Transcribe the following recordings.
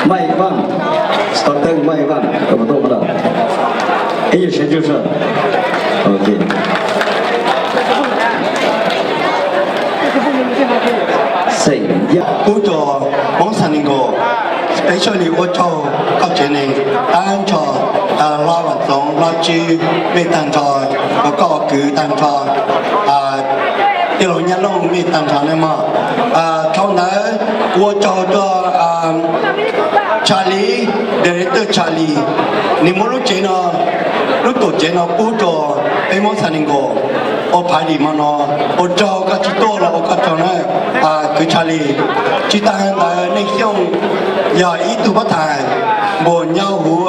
Maj Vaj, Starter Maj Vaj, koj puas tuaj lawm? Ib yam seb tsuj sa. Ok. Xeem Yaj pub rau Hmoob San Diego, especially ua tsaug koj tsev neeg, tag nrho Hlob Vam Txoov, Hlob Tswb, mej tag nrho, koj kwv tag nrho, tij laug Nyab Looj mej tag nrho nej mog. Dhau ntawd kuv ua tsaug rau Charlie, director Charlie, nws muab lub tsev no, lub tuam tsev no pub rau peb Hmoob San Diego ua party hmo no. Ua tsaug koj tsis tuaj los ua koj tsaug na, kwv Charlie. Tsis tas ntawd Neej Xyooj yog ib tug pab thas npuag nyob huv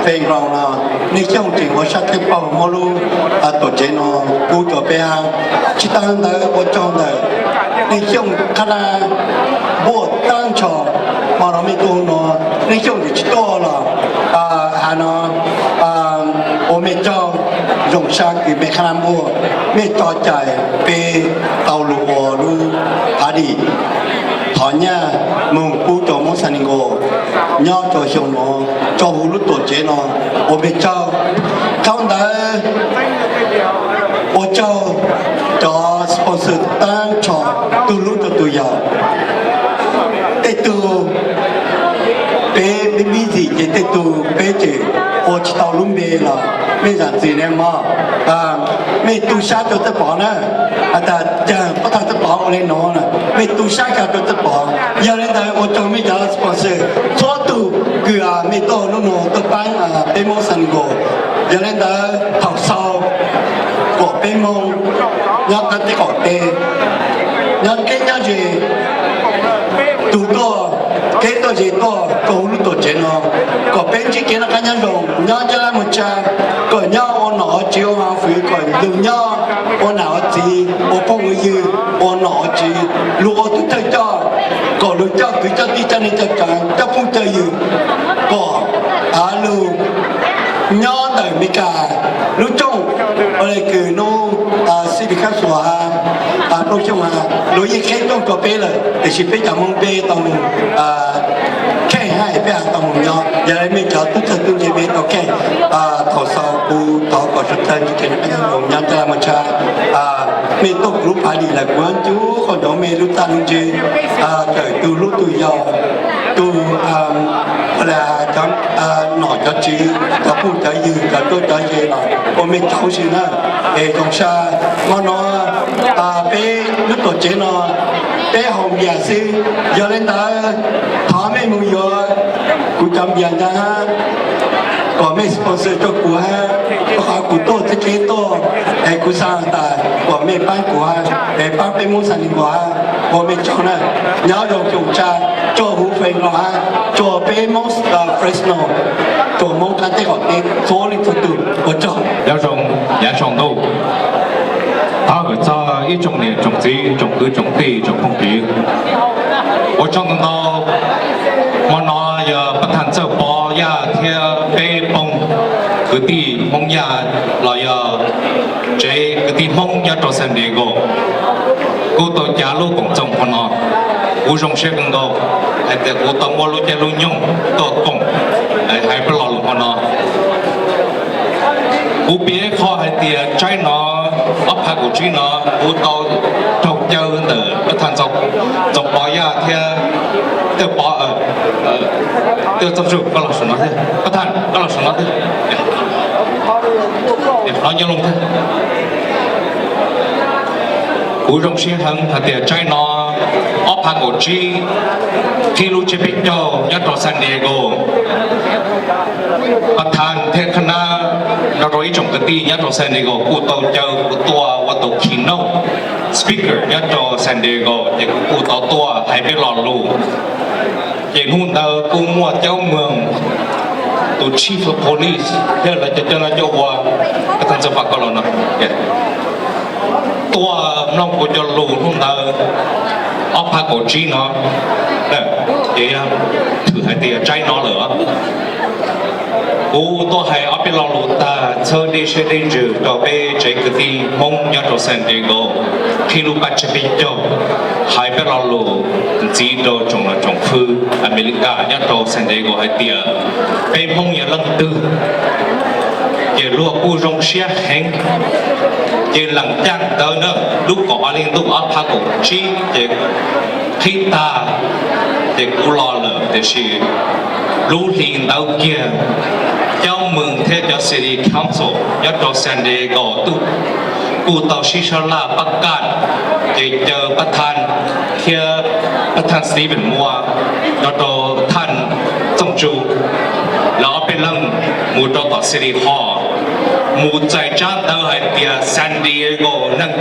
Fenground no, Neej Xyooj tseem ua sab teb paug muab lub tuam tsev no pub rau peb hab. Tsis tas ntawd ua tsaug ntawm Neej Xyooj qhab nab npuaj tag nrho, hmo no mej tuaj no, Neej Xyooj tseem tsis tuaj los has no ua mej tsaug, zoo sab kws mej qhab nab npuaj, mej tso cai peb tau lug ua lub party thov nyaj moog pub rau Hmoob San Diego nyob rau xyoo no, rau huv lub tuam tsev no, ua mej tsaug. Dhau ntawd ua tsaug cov sponsor tag nrho, tug hlub rau tug yau. Tej tug peb busy ces tej tug peb tseem ua tsis tau lub npe los mej zam txim ne mog. Mej tu sab rau Txawj Pov na, has tas cas pab thas Txawj Pov ua le nuav na, mej tu sab kag rau Txawj Pov. Yog le ntawd ua tsaug mej cov sponsor txhua tug kws mej tuaj hnub no tuaj paab peb Hmoob San Diego. Yog le ntawd thaum xaus kom peb Hmoob nyob qab teb qaum teb, nyob keeb nyob ze, tug tuaj keeb tuaj ze tuaj rau huv lub tuam tsev no, kom peb ntsib kev noj qab nyob zoo, nyob ntsib laj mug tshaj, kom nyob ua nom ua tswv ua hauv fwv, kom lug nyob ua nam ua txiv, ua phooj ua ywg, ua nom ua tswv, lug ua tug thawj coj, kom lug coj kwv coj tij coj neej coj tsav coj phooj coj ywg, kom lug nyob ntawm Meskas lub rooj, ua le kws nub City Council has, Plooj Xyooj has, luag yeej qheb rooj rua peb lawm, tiam sis peb cov Hmoob peb tau mus kheej hab peb has tau mus nyob. Yog le mej cov tub txawg tub ntse mej tau kheej, thaum xaus kuv thov kom suav dlawg ntsib kev noj qab nyob zoo, nyob ntsib laj mug tshaj. Mej tuaj kuv lub party lawm kuv ncu qhov ncauj mej lub txaj lub ntsig, txawm tug hlub tug yau, tug cov nom cov tswv, cov phooj cov ywg, cov tuaj cov ze los ua mej tsaug si na. Es zoo sab hmo no peb lub tuam tsev no peb haus npias xwb, yog le ntawd thov mej mus yuav kuv cov npias ntawd hab, kom mej sponsor rua kuv hab, rua qhov kuv tuaj teb teb tuaj, es kuv xaav tas kom mej paab kuv hab, es paab peb Moob San Diego hab, ua mej tsaug na. Nyob zoo xyoo tshiab rua huv Fresno hab, rua peb Moob Fresno, rua Moob qab teb qaum teb txhua leej txhua tug, ua tsaug. Nyob zoo yav tsaus ntuj, thov hwm txog ib tsoom niam tsoom txiv tsoom kwv tsoom tij tsoom phooj ywg, ua tsaug ntau ntau. Hmo no yog Pab Thaj Txawj Pov Yaj thiab peb phooj kwv tij Hmoob Yaj los yog tsev kwv tij Hmoob nyob rau San Diego kuj tau cav lub koom txoos hmo no. Kuv zoo siab kawg nkaus hais tias kuv tau muaj lub caij lub nyoog tuaj koom hais peb lo lus hmo no. Kuv piav qhov hais tias tsaib no, ob phav kaum tsib no, kuv tau raug caw ntawm Pab Thaj Txawj Pov Yaj thiab Txawj Pov, Txawj Txooj Tswb, koj los saum no thiab, Pab Thaj koj los saum no thiab, no nyob loo thiab. Kuv zoo siab heev hais tias tsaib no, ob phav kaum tsib, qhib lub tsiab peb caug nyob rau San Diego, Pab Thaj thiab qhab nab nrog rau ib tsoom kwv tij nyob rau San Diego kuj tau caw kuv tuaj ua tus keynote speaker nyob rau San Diego, ces kuv kuj tau tuaj hais peb lo lus. Ces hnub ntawd kuj muaj Caub Moog tus chief of police thiab lawv cov coj noj coj ua, Pab Thaj Txawj Pov Yaj koj los no, tuaj mloog kuv cov lus hnub ntawd, ob phav kaum tsib no, ces thwm hais tias tsaib no lawm. Kuv tuaj hais ob peb lo lus tag txhawb dej siab dej ntsws rau peb tsev kwv tij Hmoob nyob rau San Diego, qhib lub paj tsib peb caug, hais peb lo lus ntxiv rau tsoom los tsoom fwv Amelikas nyob rau San Diego hais tias peb Hmoob yog leej twg ces luag kuj zoo siab heev. Ces leej caaj ntawd na, lub kaum ob hli ntuj ob phav kaum tsib ces qhib tag ces kuv los lawm, tiam sis lub hli ntawd kiag cov mws thiab cov city council nyob rau San Diego kuj tau sib sab laj pab kaj, ces caw pab thaj thiab pab thaj Stephen Mua, nyob rau thaj Txooj Tsu, lawv ob peb leeg mus rau tom city hall mus txais tsab ntawv hais tias San Diego neeg,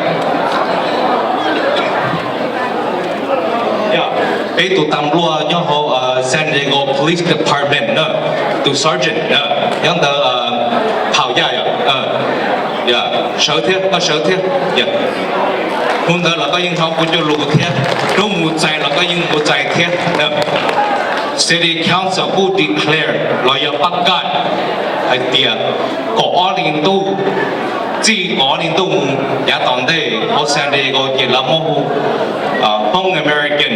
peb tus tas npluaj nyob hauv San Diego Police Department na, tus sergeant na, nyob ntawd phau yaj, sawv thiab, koj sawv thiab. Hnub ntawd los koj yeej hnov kuv cov lus thiab, hnub mus txais los koj yeej mus txais thiab. City Council kuj declare los yog pab kaj hais tias kaum ob hli ntuj, txij kaum ob hli ntuj mus yav tom ntej hauv San Diego ces lawv muab hu Hmong American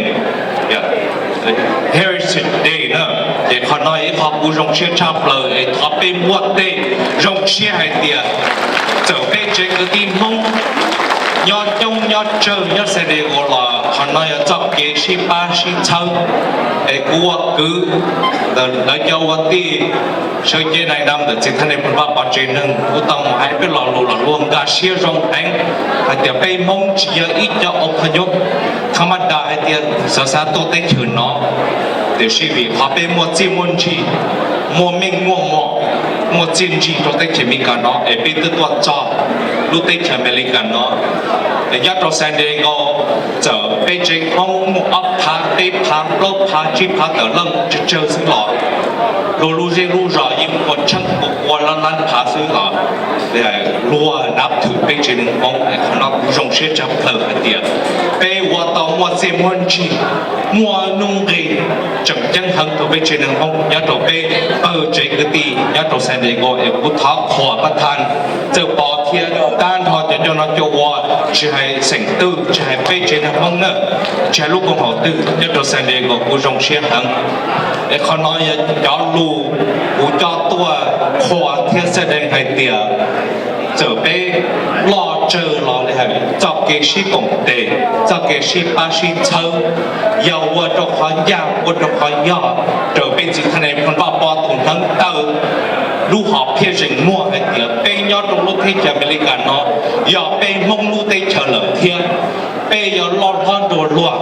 Heritage Day na. Ces qhov no ib qho kuv zoo siab tshaj plaws es thov peb npuaj tej zoo siab hais tias txawm peb tsev kwv tij Hmoob nyob coob nyob tsawg nyob San Diego los qhov no yog txoj kev sib pab sib txhawb. Es kuv ua kwv ntawm lawv cov ua tij sawv cev nais nab ntawm txiv thaj nej phooj vaj pov tsev neeg, kuv tau mus hais peb lo lus los luag nkag siab zoo heev hais tias peb Hmoob tsis yog ib co au pha nyob thab maj das hais tias xav xav tuaj teb chaws no, tiam sis vim qhov peb muaj txiaj muaj ntsig, muaj meej muaj mom, muaj txiaj ntsig rau teb chaws Amelikas no es peb twb tuaj txog lub teb chaws Amelikas no. Es nyob rau San Diego txawm peb tsev Hmoob muaj ob phav peb phav plaub phav tsib phav tawm leej tsawg tsawg xwb los luag lub zej lub zos yeej ua tsheej ua ua lab lab phav xwb los luag nab thwm peb tsev neeg Hmoob. Qhov no kuv zoo siab tshaj plaws hais tias peb ua tau muaj txiaj muaj ntsig, muaj nuj nqis tseem ceeb heev rau peb tsev neeg Hmoob nyob rau peb pawg tsev kwv tij nyob rau San Diego es kuv thov qhuas pab thaj Txawj Pov thiab tag nrho cov coj noj coj ua, tsis hais xeem twg, tsis hais peb tsev neeg Hmoob na, tsis hais lub koom haum twg nyob rau San Diego kuv zoo siab heev. Es qhov no yog cov lus kuv coj tuaj qhuas thiab xav deev hais tias txawm peb loj tsawg los li hais txoj kev sib koom tes, txoj kev sib pab sib txhawb, yog ua rau qhov ncaj ua rau qhov yog, raws peb txiv thaj neeb Phooj Vaj Pov tus hneev taw lub hom phiaj zeem muag hais tias peb nyob rau lub teb chaws Amelikas no yog peb Hmoob lub teb chaws lawm thiab. Peb yuav loj hlob nrog luag,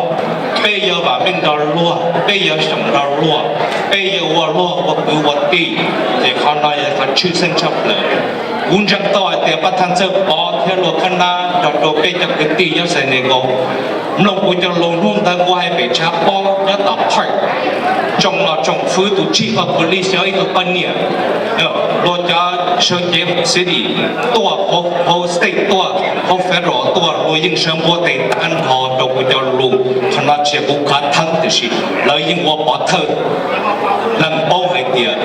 peb yuav vam meej nrog luag, peb yuav xyoom nrog luag, peb yuav ua luag ua kwv ua tij. Ces qhov no yog qhov tshwj xeeb tshaj plaws. Kuv ntseeg tau hais tias pab thaj Txawj Pov thiab luag khab nab nrog rau peb cov kwv tij nyob San Diego mloog kuv cov lus hnub ntawd kuv hais pem tshav pob nyob tom park, tsoom los tsoom fwv tus chief of police yog ib tug poj niam luag cov sawv cev city tuaj, hauv state tuaj, hauv federal tuaj, luag yeej sawv npuab tes tag nrho rau kuv cov lus. Qhov no tsis yog kuv khav theeb tiam sis lawv yeej ua pov thawj lees paub hais tias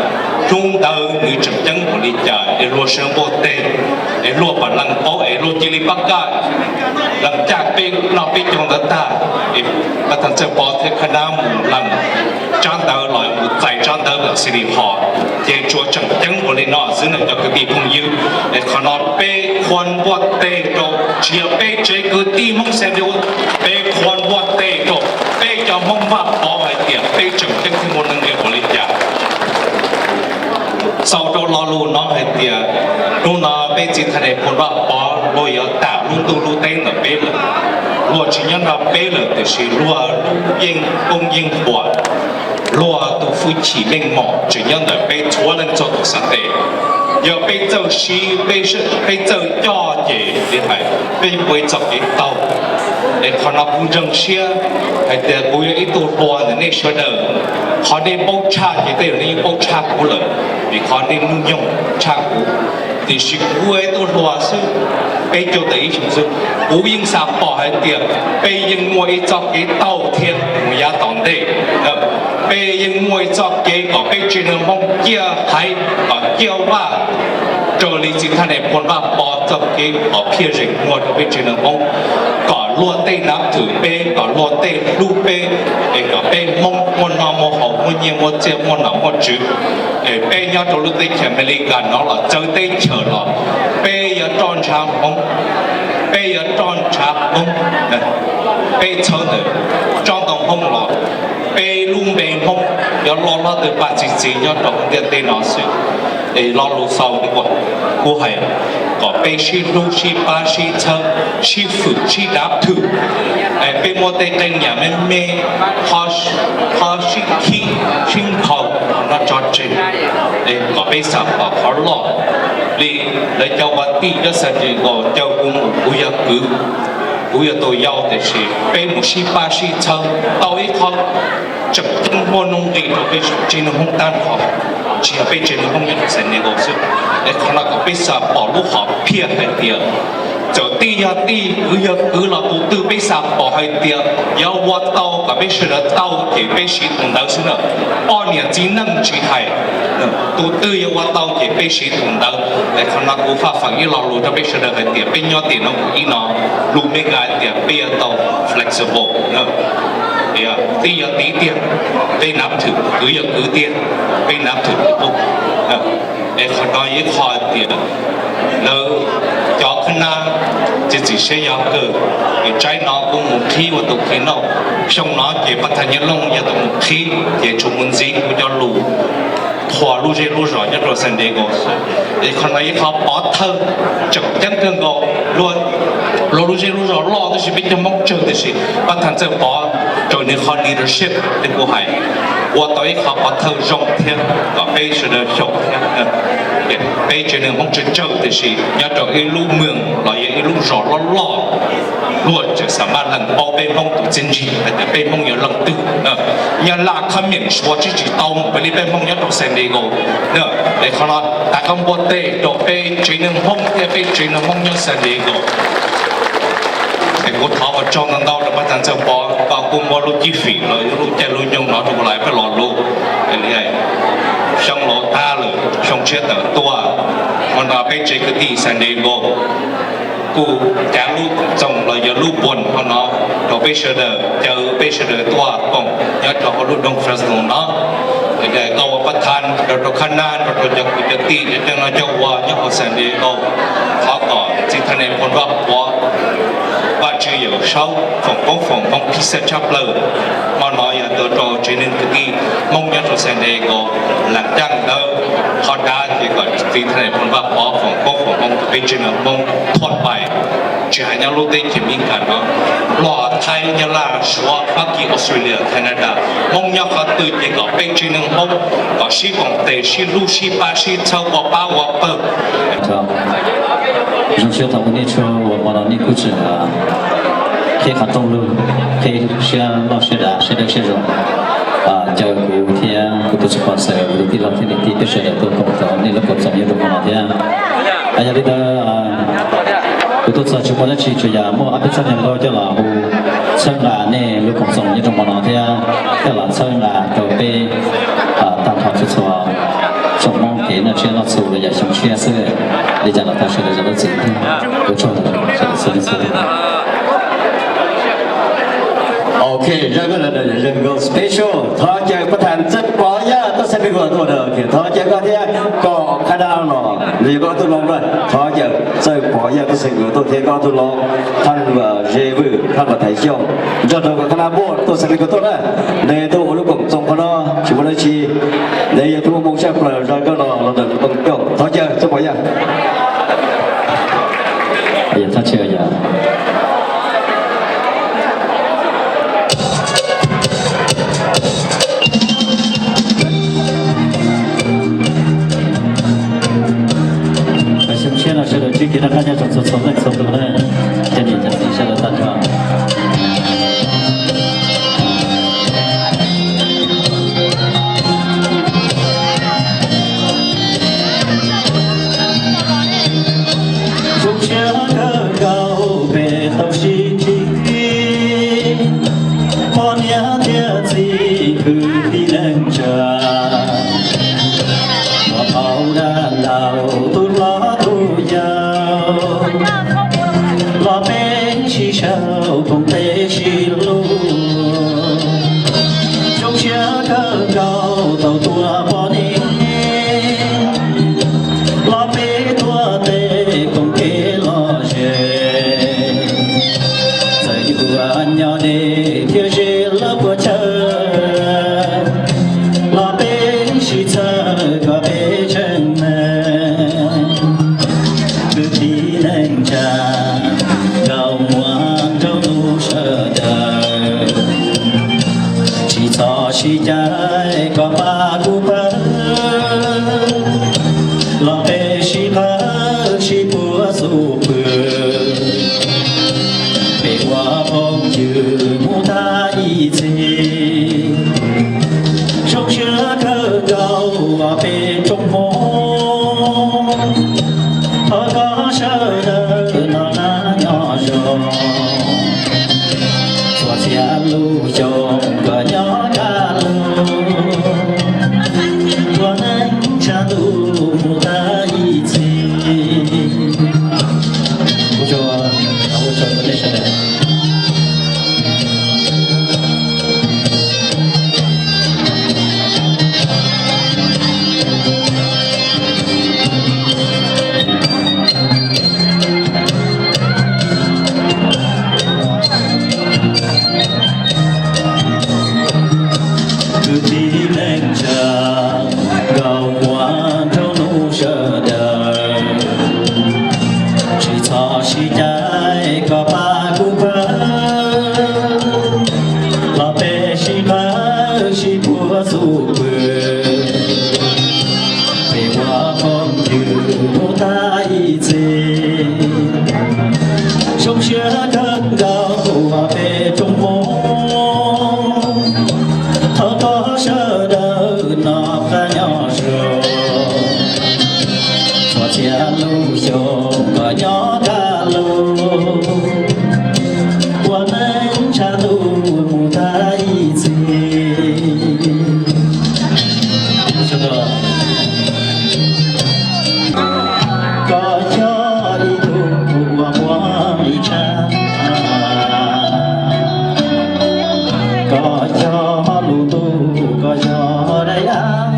hnub ntawd nws tseem ceeb npaum li cas es luag sawv npuab tes, es luag pab lees paub es luag cia li pab kaj lees caj peb noj peb caug ntawd tag, es pab thaj Txawj Pov thiab khab nab mus lees tsab ntawv los mus txais tsab ntawv ntawm city hall, ces tsuas tseem ceeb npaum li no xwb na cov kwv tij phooj ywg. Es qhov no peb qhuas npuab tes rau, tsis yog peb tsev kwv tij Hmoob San Diego, peb qhuas npuab tes rau peb cov Hmoob Vaj Pov hais tias peb tseem ceeb thiab muaj neeg nqi npaum li cas. Xaus rau lo lus no hais tias hnub no peb txiv thaj neeb Phooj Vaj Pov luag yuav tam lub ntuj lub teb ntawm peb lawm. Luag tsis nyob nrog peb lawm tiam sis luag lub yeej koob yeej huam, luag tus hwj chim meej mom tseem nyob ntawm peb txhua leej txhua tus xav tes. Yog peb txawj sib, peb txawj coj ces li hais peb yuav ua ib txoj kev tau. Es qhov no kuv ntseeg siab hais tias kuv yog ib tug hluas ntawm nej sawv daws, qhov nej paub tshaj ces tej zaum nej yeej paub tshaj kuv lawm, vim qhov nej hnub nyoog tshaj kuv. Tiam sis kuv ua ib tug hluas xwb, peb caug tawm ib xyoos xwb, kuv yeej xav pom hais tias peb yeej muaj ib txoj kev tau thiab mus yav tom ntej. Peb yeej muaj ib txoj kev kom peb tsev neeg Hmoob ciaj haiv, kom ciaj vaj, raws li txiv thaj Nais Phoo Vaj Pov txoj kev kom phiaj zeem muaj rau peb tsev neeg Hmoob, kom luag tej nav thwm peb, kom luag tej hlub peb, es kom peb Hmoob muaj noj muaj haus, muaj nyiaj muaj txiaj, muaj nom muaj tswv. Es peb nyob rau lub teb chaws Amelikas no los txawv teb chaws los, peb yuav roj ntshav Hmoob, peb yuav roj ntshav Hmoob, peb txhawb ntawm tsob ntoo Hmoob los, peb lub npe Hmoob yuav loj hlob twg pab txi txiv nyob rau ntiaj teb no xwb. Es lo lus xaus kuv hais, kom peb sib hlub sib pab sib txhawb, sib fwm sib dav thwm. Peb muab tej qee yam me me, qhov sib khib sib nkhaus no tso tseg, kom peb xav pom qhov loj. Li lawv cov ua tij nyob San Diego caw kuv mus, kuv yog kwv, kuv yog tus yau, tiam sis peb mus sib pab sib txhawb tau ib qho tseem ceeb muaj nuj nqis rau peb tsev neeg Hmoob tag nrho, tsis yog peb tsev neeg Hmoob nyob rau San Diego xwb. Es qhov no kom peb xav pom lub hom phiaj hais tias txawm tij yog tij, kwv yog kwv los tus twg peb xav pom hais tias yog ua tau kom peb sawv daws tau ces peb siv tus ntawd xwb na. Poj niam txiv neej tsis hais, tus twg yog ua tau ces peb siv tus ntawd. Es qhov no kuv faj feem ib lo lus rau peb sawv daws hais tias peb nyob tim no ib no, lus Meskas hais tias peb yuav tau flexible, tij yog tij tiag, peb nav thwm, kwv yog kwv tiag, peb nav thwm. Es qhov no yog ib qho tias lawv cov khab nab txiav txim siab yog kawg, es tsaib no kuv mus qhib ua tus keynote. Xyoo no ces pab thas Nyiaj Looj yog tus mus qhib, ces tsuas mus ntxiv kuv cov lus qhuas lub zej lub zos nyob rau San Diego. Es qhov no ib qho pov thawj tseem ceeb kawg nkaus, luag lub zej lub zos loj tab sis peb cov Hmoob tsawg, tiam sis pab thas Ntxawg Pov raws nws qhov leadership li kuv hais, ua tau ib qho pov thawj zoo thiab kom peb sawv daws xyaum thiab. Peb tsev neeg Hmoob tsawg tsawg, tiam sis nyob rau ib lub moos los yog ib lub zos loj loj, luag tseem xav maj lees paub peb Hmoob tus txiaj ntsig hais tias peb Hmoob yog leej twg. Nyab Laj, Khab Miam, Suav tsis tau mus pem li peb Hmoob nyob rau San Diego. Es qhov no tas koj npuaj teg rau peb tsev neeg Hmoob thiab peb tsev neeg Hmoob nyob San Diego. Es kuv thov ua tsaug ntau ntau rau pab thas Ntxawg Pov, koj kuj muab lub cib fim los yog lub caij lub nyoog no rau kuv lais peb lo lus. Xyoo laus tag lawm, xyoo tshiab tawm tuaj, hmo no peb tsev kwv tij San Diego kuj cav lub koom txoos los yog lub puas hmo no rau peb sawv daws, caw peb sawv daws tuaj koom nyob rau hauv lub nroog Fresno no. Koj ua pab thas nrog rau khab nab, nrog rau cov kwv cov tij cov coj noj coj ua nyob hauv San Diego, thov kom txiv thaj Nais Phoo Vaj Pov, Vajtswv Yawm Saub foom koob foom hmoov phij xaj tshaj plaws. Hmo no yog tuaj rau tsev neeg kwv tij Hmoob nyob rau San Diego lam caaj ntawd, qhov dav ces kom txiv thaj Nais Phoo Vaj Pov foom koob foom hmoov rau peb tsev neeg Hmoob thoob plaws, tsis hais nyob lub teb chaws Amelikas no, Nplog, Thaib, Nyab Laj, Suav, Fab Kis, Australia, Canada, Hmoob nyob qhov twg ces kom peb tsev neeg Hmoob kom sib koom tes sib hlub sib pab sib txhawb ua pab ua pawg. โอเค zoo siab thov ua nej txhua uas hmo no nej kuj tseem qhib qhov rooj lug, qhib siab loj siab dav siab dawb siab zoo, caw kuv thiab kuv tus sponsor, kuv tus tij laug thiab niam tij peb sawv daws tuaj koom rau nej lub koom txoos nyob rau hmo no thiab. Yog li ntawd kuv tuaj txog tsis muaj dab tsi tsuas yog muaj ob peb txoj niag nqaij coj los hu txhawb nqa nej lub koom txoos nyob rau hmo no thiab coj los txhawb nqa rau peb tag nrho txhua txhua tsoom Hmoob kev noj tsiab noj txhu los yog xyoo tshiab xwb. Li cas los thov sawv daws zam lub txim thiab ua tsaug ntau sawv daws txhua leej txhua tus. Ok, zaj koj special thov caw pab thas Txawj Pov Yaj tuaj San Diego tuaj, thov caw koj thiab koj khab nab los, nws yog koj ob tug hlob, thov caw Txawj Pov Yaj tuaj San Diego tuaj thiab koj ob tug hlob, thab Ze Vwj, thab Vam Thaiv Xyooj, nrog rau koj khab nab Npuaj tuaj San Diego tuaj na. Nws tuaj ua lub koom txoos qhov no tsis muaj dab tsi, nws yog tus muaj hmoo tshaj plaws zaj koj no los ntawm lub koom txoos, thov caw Txawj Pov Yaj. Yog thov caw yog Xyoo tshiab no sawv daws ntsib kev noj qab nyob zoo txhua txhua leej txhua tus na, cov niam cov txiv sawv daws tag nrho. Ua phau dab laug tus hlob tus yau, los peb sib sau koom peb sib hlub. Zoo siab kawg nkaus tau tuaj pom nej, los peb tuaj tes koom kev lom zem. Txawm yuav nyob deb thiab ze lawv puas chaw, los peb sib txhawb kom peb tseem neeg. Kwv tij neej tsa, nkauj muam nraug nus sawv daws, tsis txhob sib cav kom pab kuv pab, los peb sib qawm sib puag xub pwg, peb ua phooj ywg mus tag ib txhis. Zoo siab kawg nkaus peb rooj hmoob, thov koj sawv daws noj qab nyob zoo, txhua txhia lub xyoo kom nyob kaj lug, ua neej tsa ntuj mus tag ib txhis. Ua tsaug, ua tsaug nej sawv daws. Kwv tij neej tsa, nkauj muam nraug nus sawv daws, tsis txhob sib cav kom pab kuv pab, los peb sib qawm sib puag xub pwg, peb ua phooj ywg mus tag ib txhis. Zoo siab kawg nkaus peb rooj hmoob, thov koj sawv daws noj qab nyob zoo, txhua txhia lub xyoo kom nyob kaj lug, ua neej tsa ntuj mus tag ib txhis. Koj yog ib tug uas muaj nqis tshaj, koj yog lub ntuj, koj yog daim av,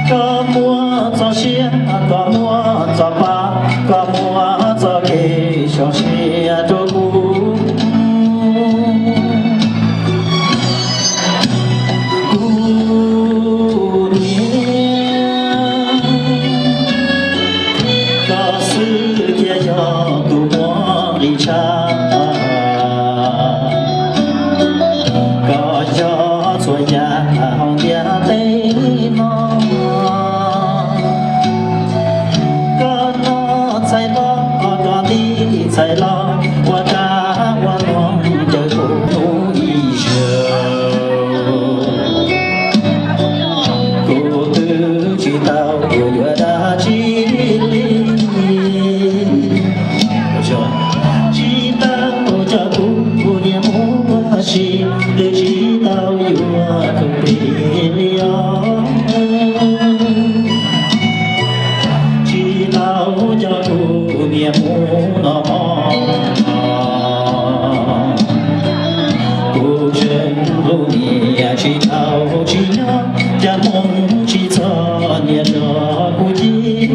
koj muaj txoj sia, koj muaj txoj pa, koj muaj txoj kev xyov siab rau kuv. Kuv niam, koj xwb thiaj yog tus muaj nqis tshaj, koj yog txhua yam hauv ntiaj teb no. Koj noj txhais hlob, koj nti txhais hlob, ua kab ua noog caw kuv hnub ib zaug. Kuv twb tsis tau yuav dab tsi li, tsis tau coj kuv niam mus ua si, twb tsis tau yuav tus plig li os. Tsis tau coj kuv niam mus noj mov, kuv tseem hlub niam tsis tau tsis nyob, cas hmoo tsis txog niam tso kuv ciaj.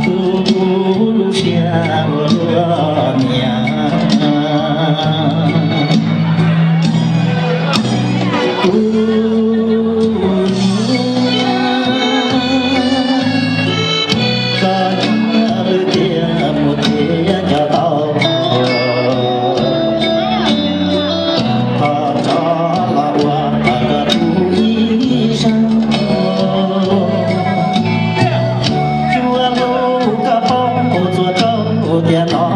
Tu kuv lub siab ua luaj niam. Kuv niam, koj nyob lwm tiam mus thiab nco tau, thov rov los ua koj tus ib zaug. Yuav hlub koj paub txhua rau tiam no,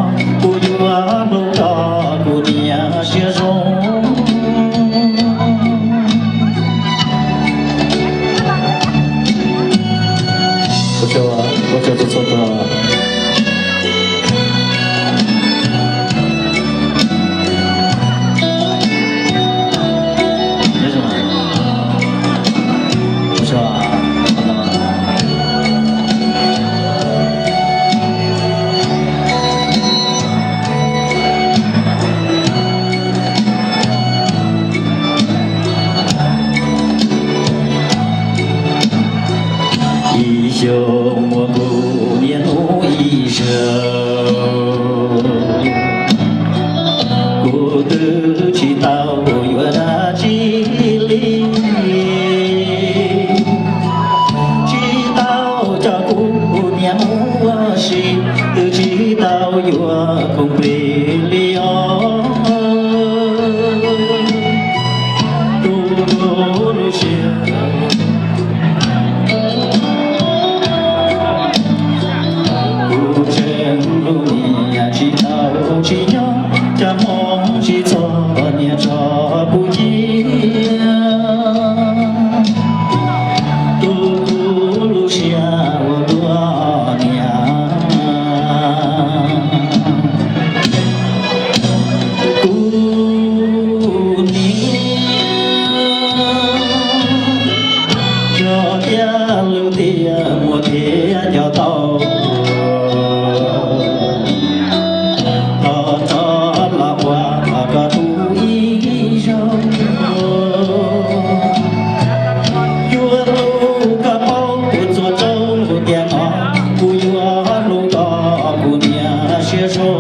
kuv yuav hlub koj kuv niam siab zoo. Tsis txhob niam tso kuv cia, tu kuv lub siab ua luaj niam. Kuv niam, yog tias lub tiaj muaj thiab cov tau, thov rov los ua koj tus ib zaug. Yuav hlub koj paub kuv txhua rau lub tiaj no, kuv yuav hlub koj kuv niam siab zoo.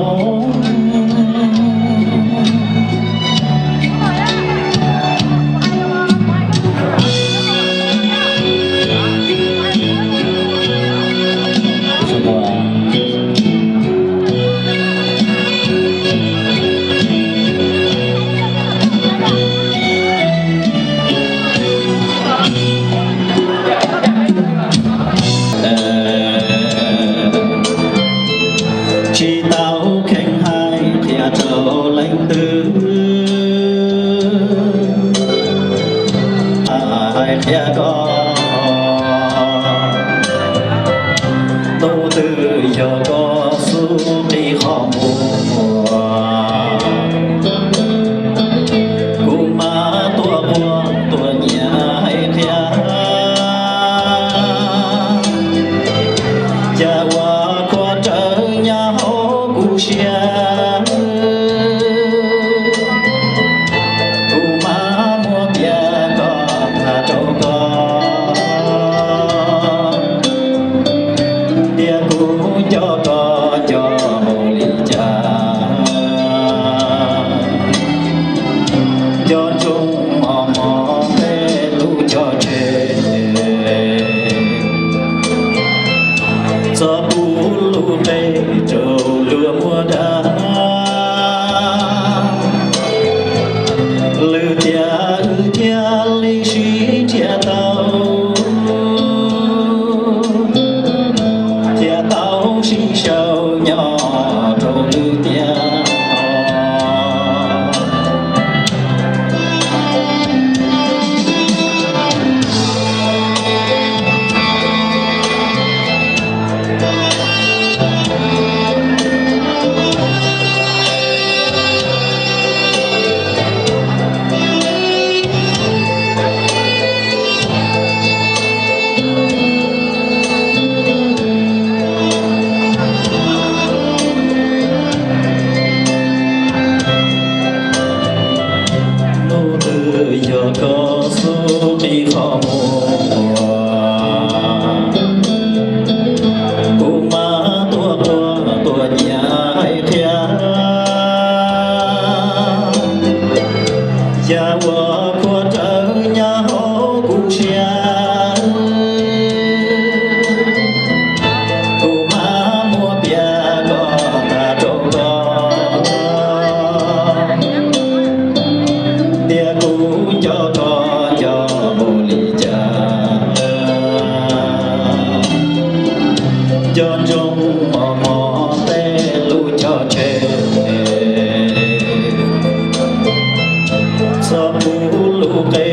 Tsis tau kheev hais qhia rau leej twg, hais qhia koj tus twg yog koj xub qis qhov muag. Kuv mas tuaj quaj tuaj nyiav hais qhia, cas ua khuav rawv nyob hauv kuv siab. Kuv mas muab piav koj tham rau koj, tias kuv nco koj nco npaum li cas. Nco ntsoov mos mos tej lub cog tseg, txog kuv lub qe rau luag muab dag. Lwm tiam wb thiaj li sib nrhiav tau, thiaj tau sib sau nyob rau lwm tiam. Hnub twg yog koj xub qis qhov muag, kuv mam tuaj quaj tuaj nyiav hais qhia, yam uas khuav rawv nyob hauv kuv siab. Kuv mam muab piav koj tham rau koj, tias kuv nco koj nco npaum li cas. Nco ntsoov mos mos tej lub cog tseg, txog kuv lub qe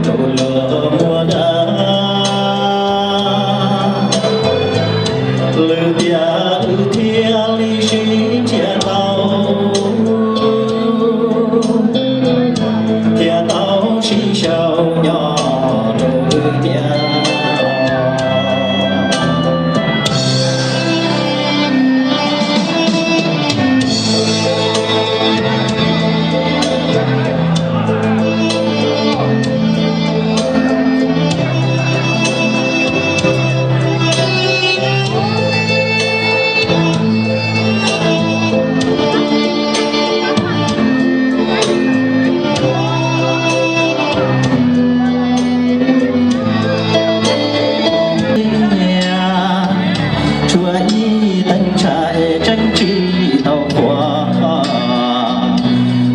rau luag muab dag. Lwm tiam wb thiaj li sib nrhiav tau, thiaj tau sib sau nyob rau lwm tiam. Tshuav ib teev ntshai tseem tsis tau qhuav,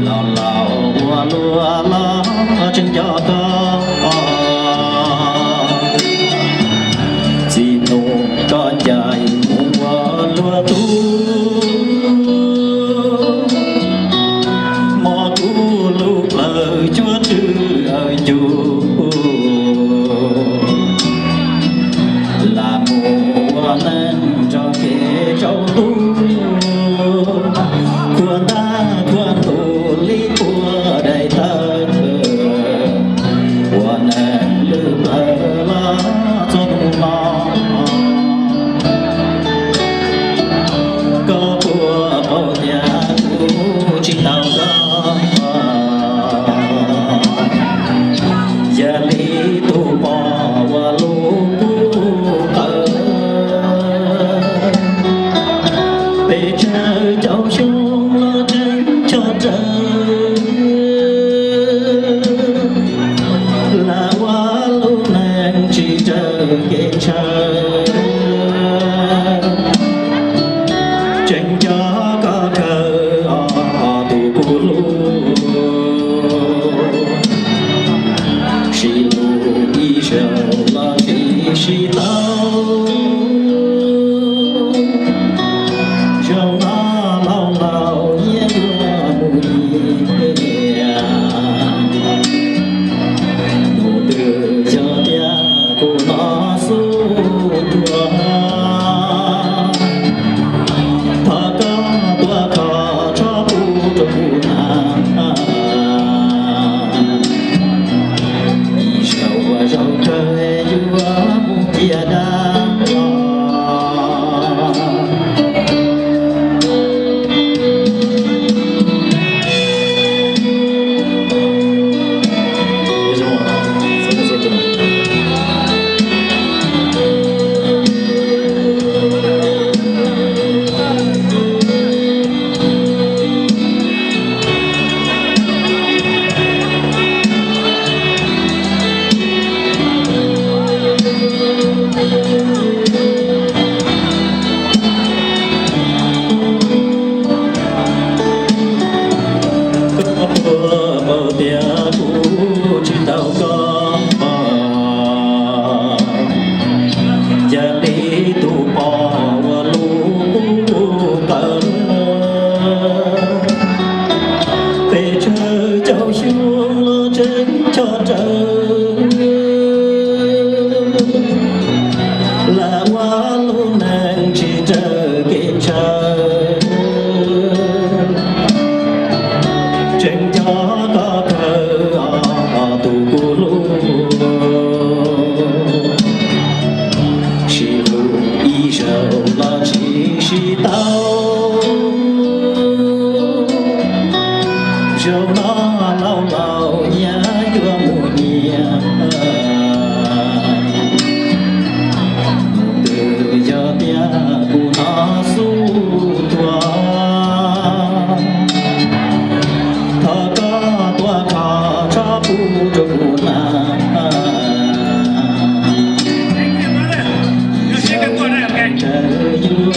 los laus ua luaj los tseem nco koj. Txij hnub koj ncaim mus ua luag tub, hmo Cuab tswv aw ncu lam mus ua neej nrog kev tsaus ntuj, khuam ntaj khuam ntuj li kua daim tawv, ua neej lwj plawv los txog hnub no. Koj puas paub tias kuv tsis tau koj, yog li tus poj ua lub kub qawv, pes tsawg caum xyoo los tseem ncho rawv, lam ua lub neej tsis raws kev ntshaw. Tseem nco koj kawg os tus kuv hlub, sib hlub ib zaug los tsis sib tau. Zaum no laus laus nyias yuav mus nyias, hnub twg yog tias kuv hnov xub tuag, thov koj tuav kho tso pub rau kuv na. Ib zaug ua zaum kawg yuav mus ciaj dab. Koj puas paub tias kuv tsis tau koj, yog li tus poj ua lub kub qawv, pes tsawg caum xyoo los tseem ncho rawv, lam ua lub neej tsis raws kev ntshaw. Tseem nco koj kawg os tus kuv hlub, sib hlub ib zaug los tsis sib tau. Zaum no laus laus nyias yuav mus nyias, hnub twg yog tias kuv hnov xub tuag, thov koj tuav kho tso pub rau kuv na.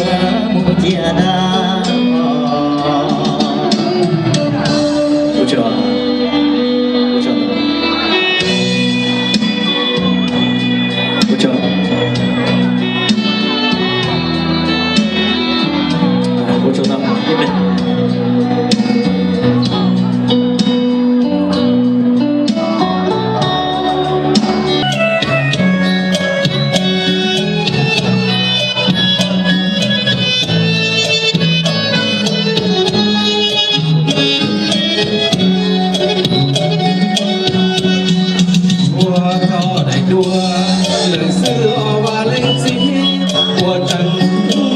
Yuav mus ciaj dab. Ua tau daim duab leej xwb los vaj leej txiv, ua tseem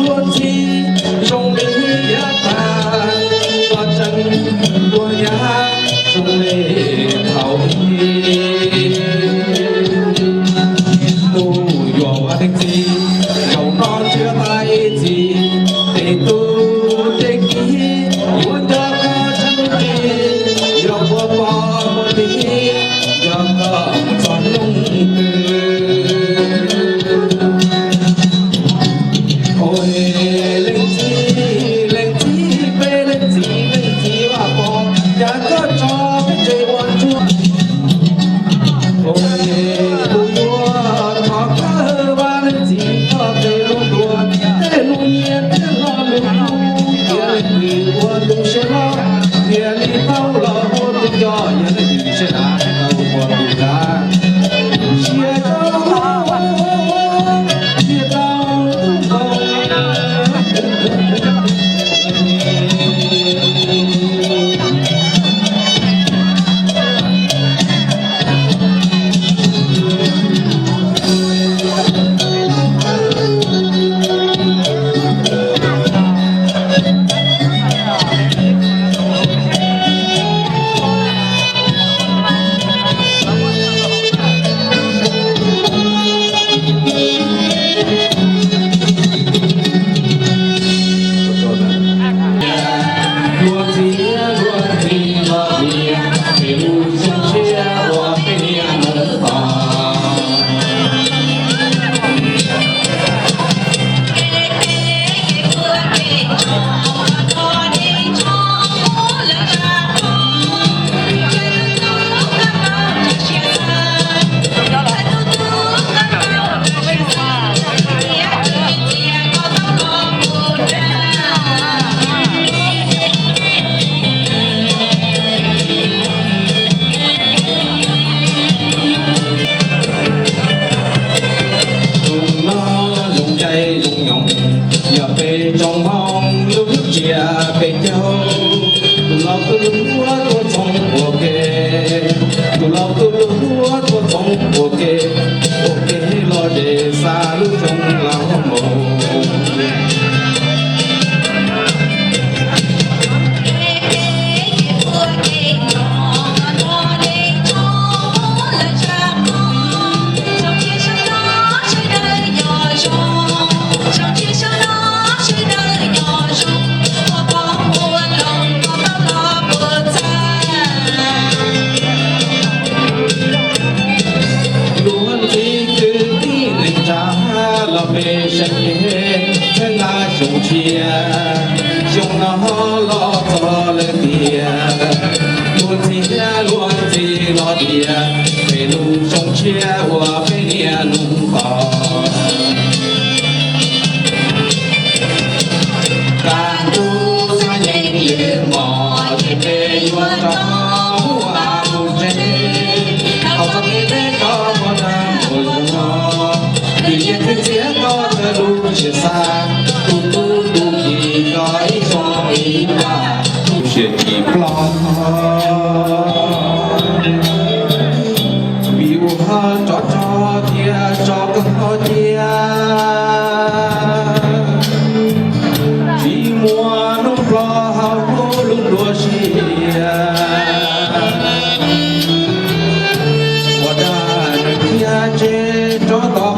luag ntxhi zoo li yav tas, ua tseem luag yav zoo li thaum ub. Tus yuav vaj leej txiv, zaum no ntsia tag ib txhis, tes tub tes kiv yuav nco koj tshaj lub ris, yog ua poj muaj tig, yog koj mus txog hnub twg. Ua leej txiv, leej txiv peb leej txiv, leej txiv Vaj Pov, cas koj tso peb tsev ua ntsuag. Ua kuv yuav thov koj vaj leej txiv koj tes lub ntuas, tej lub nyiaj tej lo lus hlub, cia leej twg ua tus siab hlob, cia li tau los ua tus coj, yog leej twg Tus no zoo caij zoo nyoog, yog peb tsoom Hmoob lub tsiab peb caug. Tus laus tus hluas tuaj txhoov ua ke, tus laus tus hluas tuaj txhoov ua ke, ua ke los ze xa lub xyoo los mus. Luag ntxhi kwv tij neej tsa los peb seem ceeb, txheeb laj xyoo tshiab, xyoo no los txog lawm tiag. Luag ntxhi thiab luag ntxhi los tias, peb lub xyoo tshiab uas peb niaj hnub tos. Kaj ntug xab nyeej lwm hmo, ces peb yuav rov mus ua mus tsev. Thaum txog kev peb tau pom dag mus los, kwv yees khwv txiav koj txoj lub siab xav, tus tub tus ki koj ib xyoo ib pab, siab tsis ploj. Vim ua tsov rog thiab tsov kawg cia, tsis muaj hnub ploj hauv lub nruab siab. Ua dag nws thiaj tseg rov tom qab.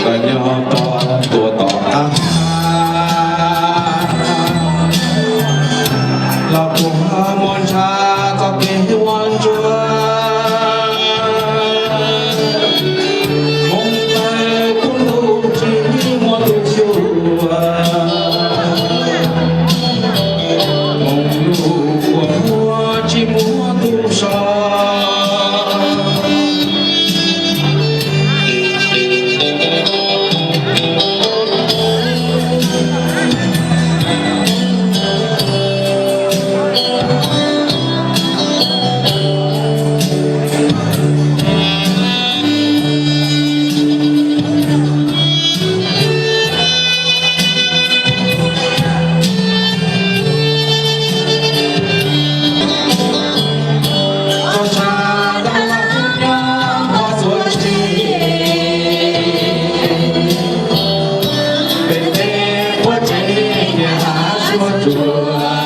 Koj nyob rau tuaj tom qab los puag tuaj